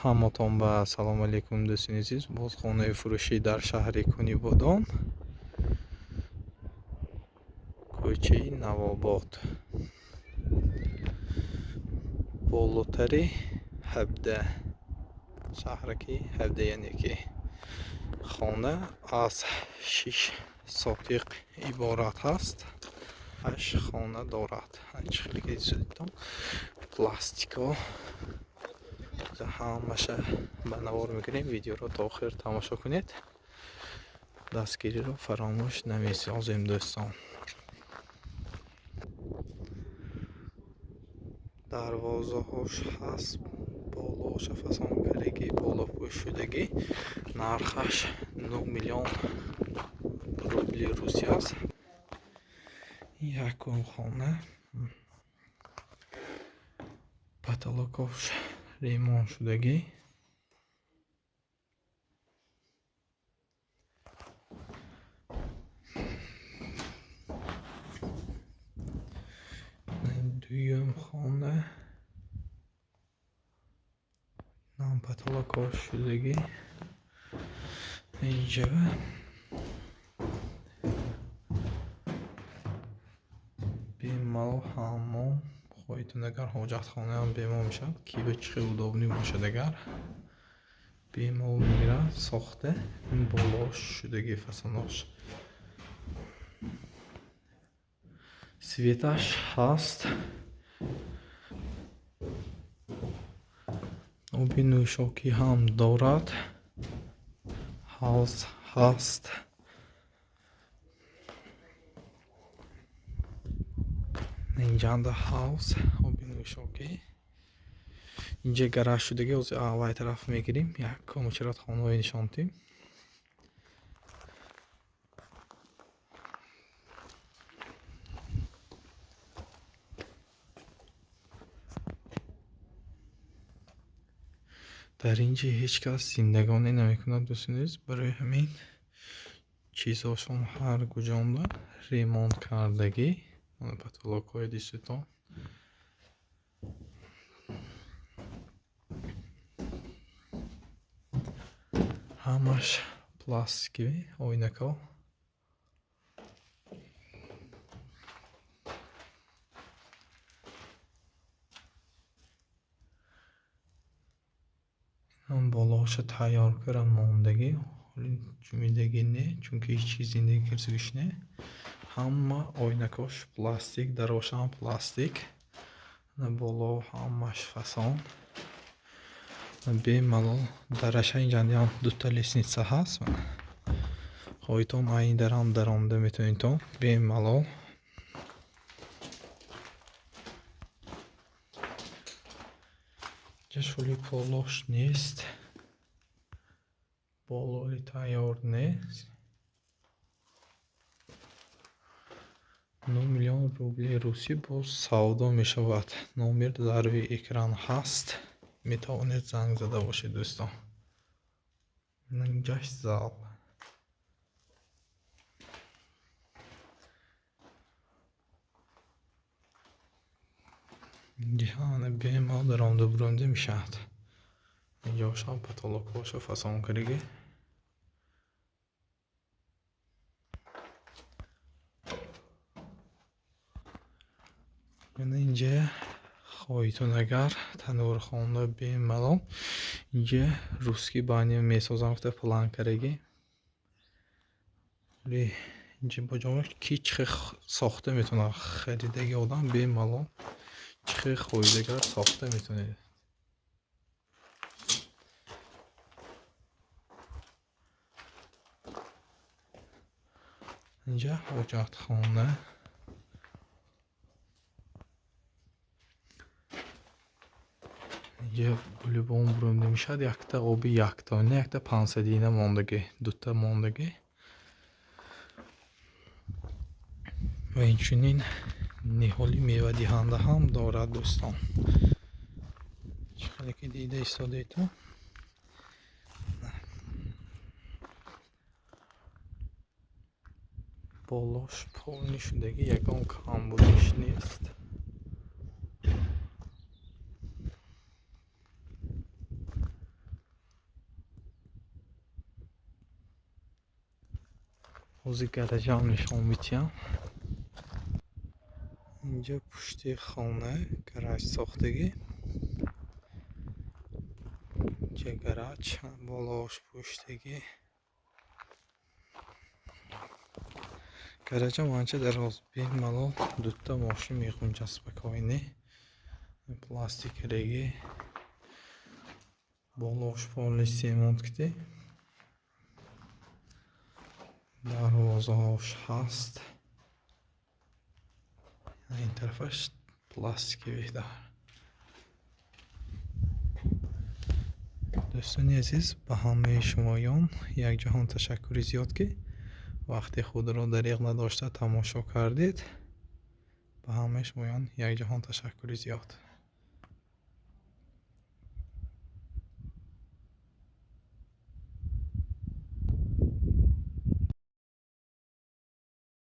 Ҳаматон ба ассалому алайкум, дӯстони азиз. Боз хонаи фурӯшӣ дар шаҳри Кунибодом, кӯчаи Навобод, болотари 17, шаҳраки 17, яъне ки хона аз 6 сотиқ иборат аст, 8 хона дорад. Чӣ хеле ки дидед, пластико ҳамаша ба навор мекунем. Видеоро то охир тамошо кунед, дастгириро фаромӯш намесозем, дӯстон. Дарвозаҳош ҳаст, болоша фасон кардагӣ, болопӯшшудагӣ. Нархаш 9 миллион рубли русӣ аст. Якум хона, потолокош ремонт шудагӣ. Дуюм хона нам потолокош шудагӣ. Инҷа бемалол ҳаммом, хоҳитон агар ҳоҷатхонаам бемол мешавад, ки ба чӣ хел удобный бошад, агар бемол мегирад сохта, болош шудагӣ фасонош. Светаш ҳаст. Оби нӯшокӣ ҳам дорад. Ҳавз ҳаст. Инҷанда ҳавз, оби нӯшокӣ. Инҷа гараж шудагӣ, ҳозир аввай тараф мегирем, як мучаррад хонаҳои нишон дидем. Дар ин ҷо ҳеҷ кас зиндагонӣ намекунад, дӯстони азиз. Барои ҳамин чизҳошон ҳар куҷонда ремонт кардагӣ. Потолокҳои дистутон. Ҳамаш пластиковӣ оинако. Болоша тайёр кара мондагӣ, ҳоли ҷумидагӣ не, чунки ҳеҷ чиз зиндагӣ кирсигиш не. Ҳама оинакош пластик, дарошам пластик. Боло ҳамаш фасон. Бемалол дараша инҷандиам дута лестница ҳаст. Хоҳитон айн дарам даромада метавонедтон бемалол. Инҷа полош нест, бололи тайёр нест. 9 миллион рубли русӣ боз савдо мешавад. Номер дар рӯи экран ҳаст, метавонед занг зада бошед, дӯстон. Инҷаш зал. Инҷа бемалол даромада буромада мешавад. Инҷошам потолокҳоша фасон кардагӣ. Яъне инҷа хоҳитон агар танӯрхона бемалол. Инҷа русский баня месозам гуфта план кардагӣ. Инҷа бо ҷош ки чӣ хел сохта метавонад харидаги одам бемалол чӣ хел хоҳид агар сохта метавонед. Инҷа ҳоҷатхона. Инҷа любом буромда мешавад, якта оби яктона, якта пансадина мондагӣ, дута мондагӣ. Ва инчунин ниҳоли мевадиҳанда ҳам дорад, дӯстон. Чӣ хеле ки дида истодаедтон. Болош полни шудагӣ, ягон камбудиш нест. Ҳозир гаражам нишон медиҳам. Инҷа пушти хона гараж сохтагӣ. Инҷа гараж, болош пуштагӣ. Гаражам анча дароз, бемалол дута мошин меғунҷад спокойно. Пластикареги. Болош полностью ремонт кардӣ. Дарвозаҳош ҳаст. Ин тарафаш пластиковый дар. Дӯстони азиз, ба ҳамаи шумоён якҷаҳон ташаккури зиёд, ки вақти худро дариғ надошта тамошо кардед. Ба ҳамаи шумоён якҷаҳон ташаккури зиёд.